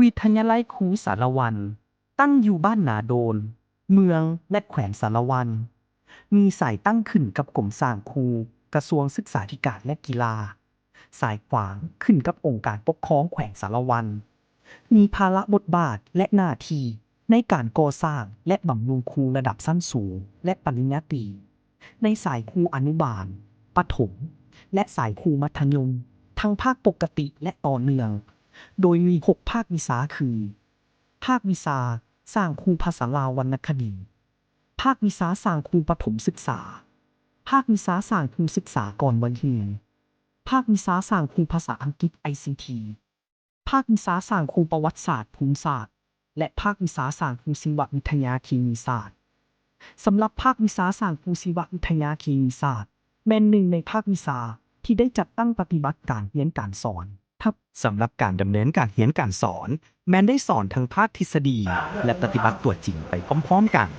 ວິທະຍາໄລຄູສາລະວັນ ຕັ້ງຢູ່ບ້ານນາໂດນ ເມືອງ ແລະ ແຂວງສາລະວັນ. ມີສາຍຕັ້ງຂຶ້ນກັບກົມສ້າງຄູ ກະຊວງສຶກສາທິການ ແລະ ກິລາ. ສາຍຂວາງຂຶ້ນກັບອົງການປົກຄອງແຂວງສາລະວັນ. ມີພາລະບົດບາດ ແລະ ໜ້າທີ່ໃນການກໍ່ສ້າງ ແລະ ບຳລຸງຄູລະດັບຊັ້ນສູງ ແລະ ປະລິນຍາຕີ ໃນສາຍຄູອະນຸບານ, ປະຖົມ ແລະ ສາຍຄູມັດທະຍົມ ທັງພາກປົກກະຕິ ແລະ ຕໍ່ເນື່ອງ, ໂດຍມີຫົກພາກວິຊາຄື ພາກວິຊາສ້າງຄູພາສາລາວວັນນະຄະດີ, ພາກວິຊາສ້າງຄູປະຖົມສຶກສາ, ພາກວິຊາສ້າງຄູສຶກສາກ່ອນວັຍເຮຍນ, ພາກວິຊາສ້າງຄູພາສາອັງກິດ ໄອຊີທີ, ພາກວິຊາສ້າງຄູປະຫວັດສາດພູມສາດ ແລະ ພາກວິຊາສ້າງຄູຊີວະວິທະຍາເຄມີສາດ. ສຳລັບພາກວິຊາສ້າງຄູຊີວະວິທະຍາເຄມີສາດ ແມ່ນໜຶ່ງໃນພາກວິຊາທີ່ໄດ້ຈັດຕັ້ງປະຕິບັດການຮຽນການສອນ. ສຳລັບການດຳເນີນການຮຽນການສອນ ແມ່ນໄດ້ສອນທັງພາກທິດສະດີ ແລະ ປະຕິບັດຕົວຈິງໄປພ້ອມໆກັນ,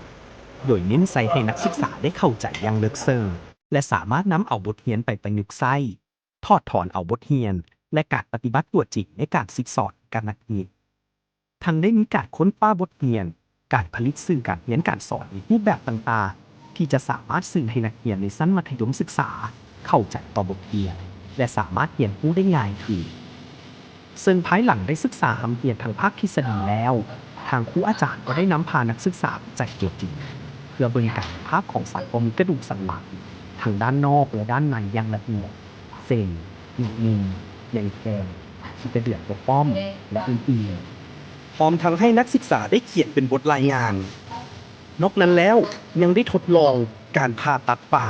ໂດຍເນັ້ນໃສ່ໃຫ້ນັກສຶກສາໄດ້ເຂົ້າໃຈຢ່າງເລິກເຊິ່ງ ແລະ ສາມາດນຳເອົາບົດຮຽນໄປປະຍຸກໃຊ້, ຖອດຖອນເອົາບົດຮຽນ ແລະ ການປະຕິບັດຕົວຈິງໃນການສິດສອນກັບນັກຮຽນ. ທັງໄດ້ມີການຄົ້ນຄວ້າບົດຮຽນ, ການຜະລິດສື່ການຮຽນການສອນໃນຮູບແບບຕ່າງໆ ທີ່ຈະສາມາດສື່ໃຫ້ນັກຮຽນໃນຊັ້ນມັດທະຍົມສຶກສາເຂົ້າໃຈຕໍ່ບົດຮຽນ ແລະ ສາມາດຮຽນຮູ້ໄດ້ງ່າຍຂຶ້ນ. ເຊິ່ງພາຍຫຼັງໄດ້ສຶກສາຮ່ຳຮຽນທາງພາກທິດສະດີແລ້ວ, ທາງຄູອາຈານກໍໄດ້ນຳພານັກສຶກສາໄປຈັບຕົວຈິງ ເພື່ອເບິ່ງກາຍພາບຂອງສັດບໍ່ມີກະດູກສັນຫຼັງ ທັງດ້ານນອກ ແລະ ດ້ານໃນຢ່າງລະອຽດ ເຊັ່ນ ໜີບມື, ໃຍແຂນ, ຂີ້ກະເດືອນປົກປ້ອມ ແລະ ອື່ນໆ ພ້ອມທັງໃຫ້ນັກສຶກສາໄດ້ຂຽນເປັນບົດລາຍງານ. ນອກນັ້ນແລ້ວ ຍັງໄດ້ທົດລອງການຜ່າຕັດປາ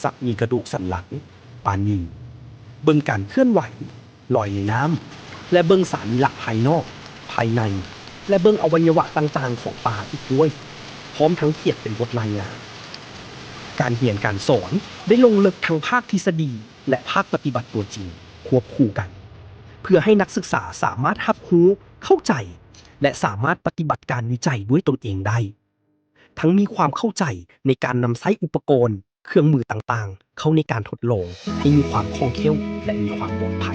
ສັດມີກະດູກສັນຫຼັງ, ປານີ, ເບິ່ງການເຄື່ອນໄຫວ, ລອຍໃນນ້ຳ ແລະ ເບິ່ງສາລີລະພາຍນອກ, ພາຍໃນ ແລະ ເບິ່ງອະໄວຍະວະຕ່າງໆຂອງປາອີກດ້ວຍ, ພ້ອມທັງຂຽນເປັນບົດລາຍງານ. ການຮຽນການສອນໄດ້ລົງເລິກທັງພາກທິດສະດີ ແລະ ພາກປະຕິບັດຕົວຈິງຄວບຄູ່ກັນ, ເພື່ອໃຫ້ນັກສຶກສາສາມາດຮັບຮູ້, ເຂົ້າໃຈ ແລະ ສາມາດປະຕິບັດການວິໄຈດ້ວຍຕົນເອງໄດ້. ທັງມີຄວາມເຂົ້າໃຈໃນການນຳໃຊ້ອຸປະກອນ, ເຄື່ອງມືຕ່າງໆ ເຂົ້າໃນການທົດລອງໃຫ້ມີຄວາມຄ່ອງແຄ້ວ ແລະ ມີຄວາມປອດໄພ.